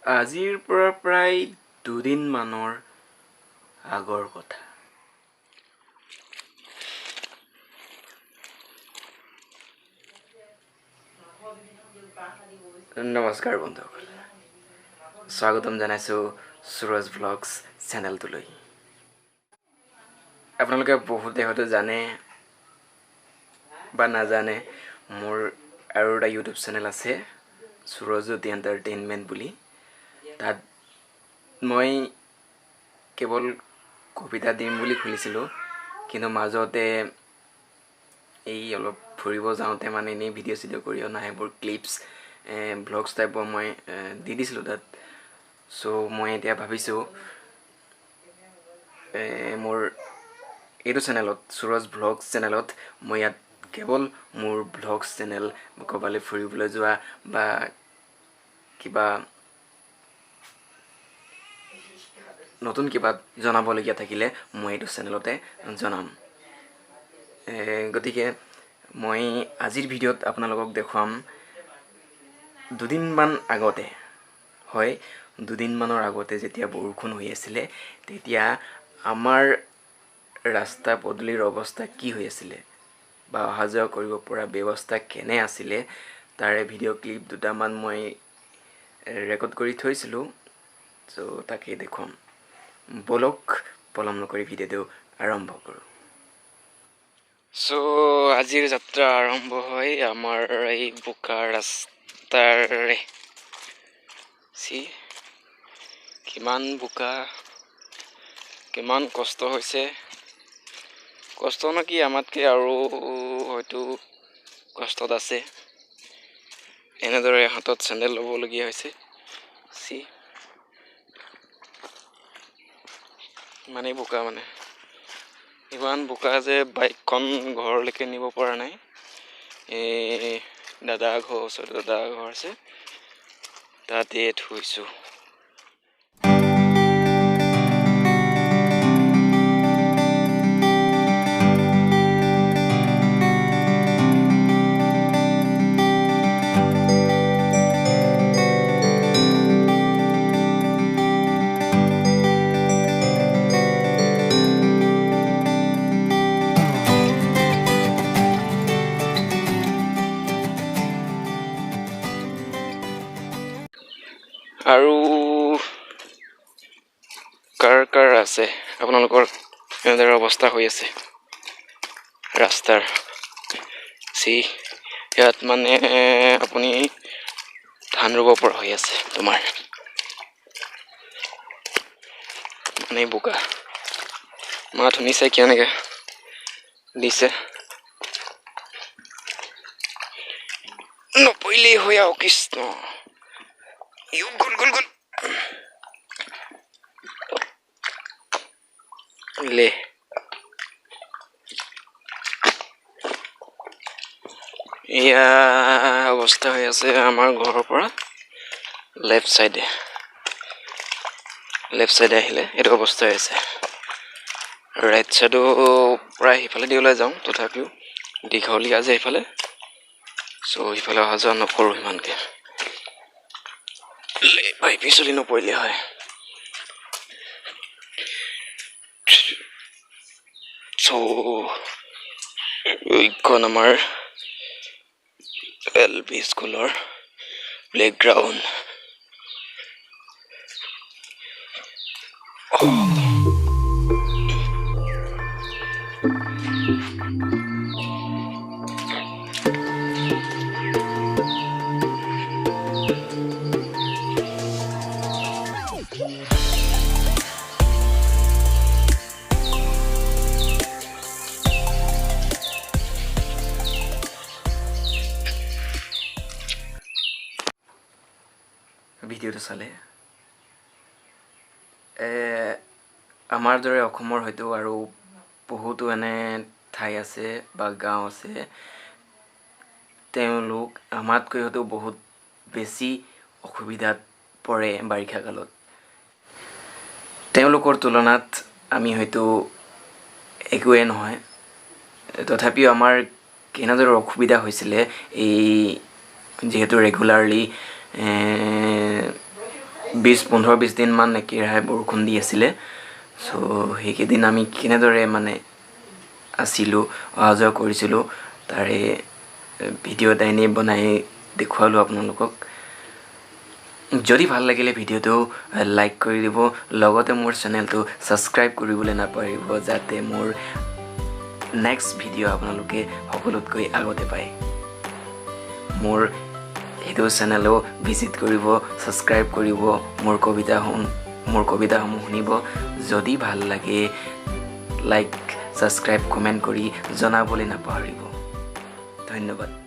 আজিৰ পৰা প্ৰায় দুদিনমানৰ আগৰ কথা। নমস্কাৰ বন্ধুসকল, স্বাগতম জনাইছোঁ সুৰজ ব্লগছ চেনেলটোলৈ। আপোনালোকে বহুতে হয়তো জানে বা নাজানে, মোৰ আৰু এটা ইউটিউব চেনেল আছে সুৰজজ্যোতি এণ্টাৰটেইনমেণ্ট বুলি। তাত মই কেৱল কবিতা দিম বুলি খুলিছিলোঁ, কিন্তু মাজতে এই অলপ ফুৰিব যাওঁতে মানে এনেই ভিডিঅ' চিডিঅ' কৰি অনা সেইবোৰ ক্লিপছ ব্লগছ টাইপৰ মই দি দিছিলোঁ তাত। চ' মই এতিয়া ভাবিছোঁ মোৰ এইটো চেনেলত সুৰজ ব্লগছ চেনেলত মই ইয়াত কেৱল মোৰ ব্লগছ চেনেল, ক'ৰবালৈ ফুৰিবলৈ যোৱা বা কিবা নতুন কিবা জনাবলগীয়া থাকিলে মই এইটো চেনেলতে জনাম। গতিকে মই আজিৰ ভিডিঅ'ত আপোনালোকক দেখুৱাম দুদিনমান আগতে, হয় দুদিনমানৰ আগতে যেতিয়া বৰষুণ হৈ আছিলে তেতিয়া আমাৰ ৰাস্তা পদূলিৰ অৱস্থা কি হৈ আছিলে বা অহা যোৱা কৰিব পৰা ব্যৱস্থা কেনে আছিলে তাৰে ভিডিঅ' ক্লিপ দুটামান মই ৰেকৰ্ড কৰি থৈছিলোঁ। চ' তাকেই দেখুৱাম। ব'লক পলম নকৰি ভিডিঅ'টো আৰম্ভ কৰোঁ। চ' আজিৰ যাত্ৰা আৰম্ভ হয় আমাৰ এই বোকা ৰাস্তাৰে। চি কিমান বোকা, কিমান কষ্ট হৈছে। কষ্ট নে কি, আমাতকৈ আৰু হয়তো কষ্টত আছে। এনেদৰে হাতত চেণ্ডেল ল'বলগীয়া হৈছে। চি ইমানেই বোকা, মানে ইমান বোকা যে বাইকখন ঘৰলৈকে নিব পৰা নাই। এই দাদা ঘৰ ওচৰত দাদা ঘৰ আছে, তাতে থৈছোঁ। আৰু কাৰ কাৰ আছে আপোনালোকৰ এনেদৰে অৱস্থা হৈ আছে ৰাস্তাৰ? চি ইয়াত মানে আপুনি ধান ৰুব পৰা হৈ আছে তোমাৰ, মানে বোকা। মাত শুনিছে কেনেকৈ দিছে, নপৰিলেই হয় আৰু। কৃষ্ণ, গ'ল গ'ল গ'ল। লে এয়া অৱস্থা হৈ আছে আমাৰ ঘৰৰ পৰা লেফ্ট চাইডে। লেফ্ট চাইডে আহিলে এইটো অৱস্থা হৈ আছে। ৰাইট চাইডো প্ৰায় সিফালেদি ওলাই যাওঁ, তথাপিও দীঘলীয়া যে সেইফালে, চ' সিফালে অহা যোৱা নকৰোঁ সিমানকৈ। ভাই পিছলি নপৰিলে হয়। চ' এইখন আমাৰ এল পি স্কুলৰ প্লেগ্ৰাউণ্ড। ভিডিঅ'টো চালে আমাৰ দৰে অসমৰ হয়তো আৰু বহুতো এনে ঠাই আছে বা গাঁও আছে, তেওঁলোক আমাতকৈ হয়তো বহুত বেছি অসুবিধাত পৰে বাৰিষা কালত। তেওঁলোকৰ তুলনাত আমি হয়তো একোৱেই নহয়, তথাপিও আমাৰ কেনেদৰে অসুবিধা হৈছিলে এই যিহেতু ৰেগুলাৰলি 15 20 দিনমান একেৰাহে বৰষুণ দি আছিলে। চ' সেইকেইদিন আমি কেনেদৰে মানে আছিলোঁ, অহা যোৱা কৰিছিলোঁ, তাৰে ভিডিঅ' এটা এনেই বনাই দেখুৱালোঁ আপোনালোকক। যদি ভাল লাগিলে ভিডিঅ'টো লাইক কৰি দিব, লগতে মোৰ চেনেলটো ছাবস্ক্ৰাইব কৰিবলৈ নাপাহৰিব, যাতে মোৰ নেক্সট ভিডিঅ' আপোনালোকে সকলোতকৈ আগতে পায়। মোৰ সেইটো চেনেলো ভিজিট কৰিব, ছাবস্ক্ৰাইব কৰিব, মোৰ কবিতাসমূহ শুনিব। যদি ভাল লাগে লাইক, ছাবস্ক্ৰাইব, কমেণ্ট কৰি জনাবলৈ নাপাহৰিব। ধন্যবাদ।